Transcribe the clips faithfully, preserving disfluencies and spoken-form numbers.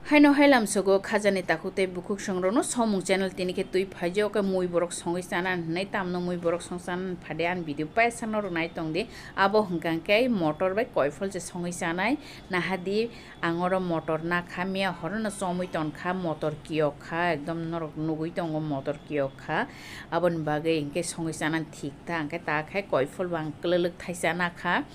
Haino hailam sogo khajani takhuk tei bukhuk songrokno somung channel tini khe twi phaijak, khe mui borok songwi chana hinwi tamno mui borok song chana phade ang video paisa norok nai tong di. Abo hwnkha khe motor bai koiphol se songwi chanai. Nahadi ang oro motor nakha, miya horono chomwi tongkha, motor kiyok kha, ekdom norok nugwi tongo motor kiyok kha. Aboni bagwi hinkhe songwi chana thik ta, hinkhe ta khe koiphol bo ang kwlwlwk thaisa nakha.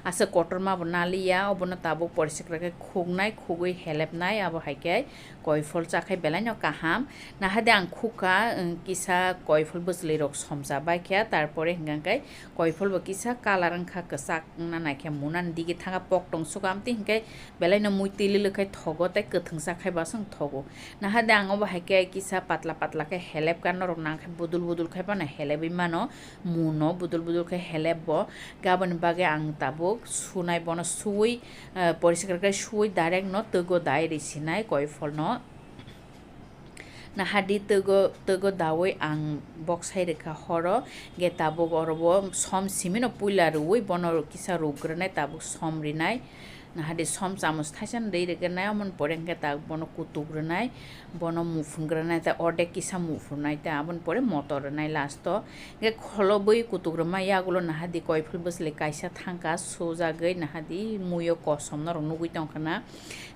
Aswk kotorma bo naliya, obono tabuk poriskar khe khuknai, khugwi helepnai, abo hai khe koiphol chakhai belai no kaham. Nahade ang khukha, kisa koiphol bwchwlwi rok somsa baikha, tarpore hwnkha khe koiphol bo kisa colour wngkha kwchak wngna naikhe, munani digi thangkha pok tong suka amtwi hinkhe belai no mui twilwlwk khai thogo tei kwthwngsa khai baswk thogo. Nahade ang obo hai khe kisa patla patla khe helepkha, norok nangkhe budul budul khai phano helepwi mano. Muno budul budul khe helep bo. Aboni bagwi ang tabuk sunai bono suwi, eh, poriskar khe suwi direct no twgo dai ri sinai koiphol no. Nahadi twgo, twgo dawi ang boksai rwkha horo, ge tabuk oro bo som simi no puila rwui bono kisa rukgwrwnai, tabuk som rinai. Nahadi som chamus thaisa no rwi rwgwrwnai, omoni pore hwnkhe tabuk bono kutuk rwnai. Bono muphungrwnai tei ordek kisa muphunai tei aboni pore motor rwnai last o. Hwnkhe kholobwi kutuk rwma yagulo nahadi koiphol bwchwlwi kaisa thangkha sujagwi nahadi muiyo kosom norok nugwi tongkha na.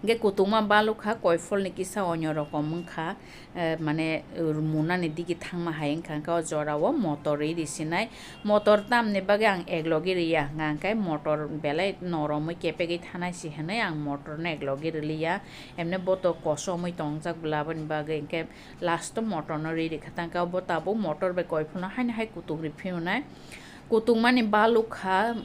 Hwnkhe kutungma balukha koipholni kisa onyo rokom wngkha, eh, mane munani digi thangma hai wngkha, hwnkhe o jorao motor rwi risinai. Motor tamni bagwi ang eklogi riya, hwnka hwnkhe motor belai noromwi kepegwi thanai se hwnwi ang motorno eklogi rwliya. Emne bo to kosomwi tongjak bwla, aboni bagwi hwnkhe last o motorno ri rikha tangkhe, obo tabuk motor bai koiphulno haino hai kutuk ri phiyonai. Kutungmani balukha.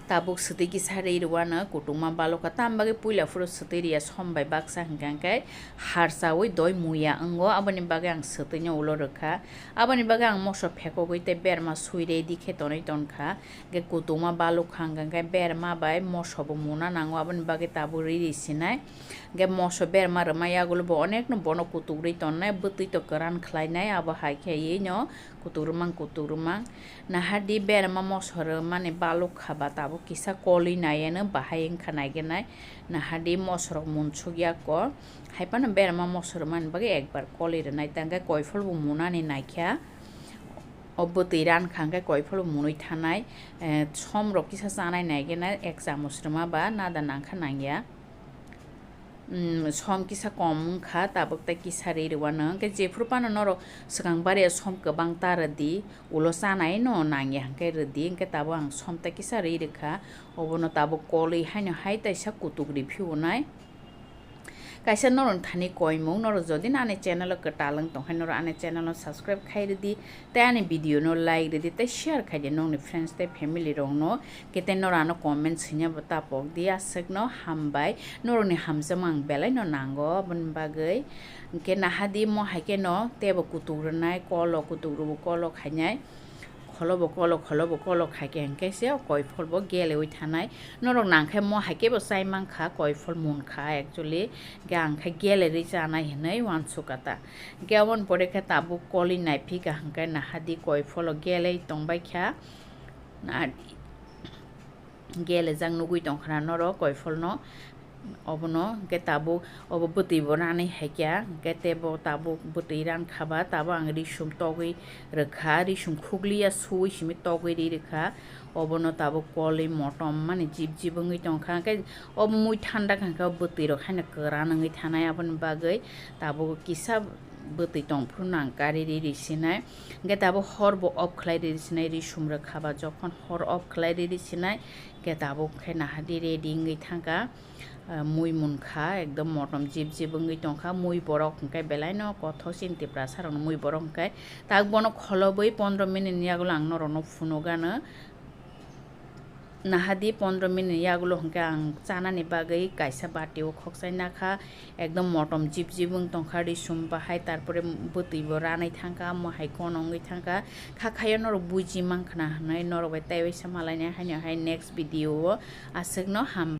Tabuk swtwi kisa ri rwano kutungma balukha, tam bagwi puila phuru swtwi riya som bai baksa hwnkha hwnkhe harsaui doi muya wngo, aboni bagwi ang swtwino ulo rwkha. Aboni bagwi ang moso phekogwi tei berma sui ready khe tonwi tonkha, hwnkhe kutungma balukha hwnkha hwnkhe berma bai moso bo muna nango, aboni bagwi tabuk ri ri sinai. Hwnkhe moso berma rwma yagulo bo onekno bono kutuk ri tonnai, bwtwi to kwran khlainai, abo hai khe ino kutuk rwmang kutuk rwmang. Nahadi berma moso rwmani balukha ba tabuk kisa kolwi naiya no bahai wngkha naigenai. Nahadi mosorok munsuk ya ko. Haiphano berma moso rwmani bagwi ekbar kolwi rwnai tangkhe koiphol bo munani naikha. O bwtwi rankha hwnkhe koiphol bo munwi thanai. Eh, somrok kisa chanai naigenai ek chamus rwma ba nada nangkha nangya. Mm, som kisa kom wngkha, tabuk tei kisa ri rwano. Hwnkhe jephuru phano norok swkang bari som kwbang ta rwdi, ulo chanai no nangya hwnkhe rwdi, hwnkhe tabuk ang som tei kisa ri rwkha, obono tabuk kolwi haino hai taisa kutuk ri phiyonai. Kaisa norok thani koimung, norok jodi no ani channel o kwtal wng tongkha, norok ani channel no subscribe khai rwdi. Tei ani video no like rwdi tei share khaidi nokni friends tei family rokno. Khe tei norok ano comment swina bo ta pokdi, aswkno hambai, norokni hamjakma ang belai no nango, aboni bagwi. Hwnkhe nahadi mo hai kheno teibo kutuk rwnai, kolo kutuk rwbo kolo khainai, kholobo kolo kholobo kolo khaikhe hwnkhe se o koiphol bo geleui thanai. Norok nangkhe mo hai khebo chai mankha, koiphol munkha actually, hwnkhe ang khe gelerwi chanai hinwi uansukha ta. Hwnkhe aboni pore khe tabuk kolwi naiphikha hwnkhe nahadi koipholo gelei tongbaikha. Nahadi gelejak nugwi tongkha na norok koipholno. Obono hwnkhe tabuk obo bwtwi bo ranwi haikha, hwnkhe teibo tabuk bwtwi rankha ba tabuk ang risum togwi rwkha, risum khukliya suwi simi togwi ri rwkha. Obono tabuk kolwi motom mani jip jip wngwi tongkha, hwnkhe o mui thanda kha hwnkhe o bwtwi rok haino kwran wngwi thanai, aboni bagwi tabuk kisa bwtwi tongphuru nang kari ri ri sinai. Hwnkhe tabuk hor bo off khlai ri ri sinai, ri sum rwkha ba jokhon hor off khlai ri ri sinai, hwnkhe tabuk khe nahadi ready wngwi thangkha. Ah, mui munkha ekdom motom jip jip wngwi tongkha, mui borok hwnkhe belai no kothok chini Tiprasa rokno mui borok hwnkhe. Tak bono kholobwi pondro minute ni yagulo ang norokno phunukgano. Nahadi pondro minute ni yagulo hwnkhe ang chanani bagwi kaisa bati o khokchai nakha, ekdom motom jip jip wng tongkha, risum bahai, tarpore bwtwi bo ranai thangkha, amo hai kono wngwi thangkha, kha khayo norok buji mankha na hinwi norok bai tei waisa malainai haino hai next video o aswkno ham.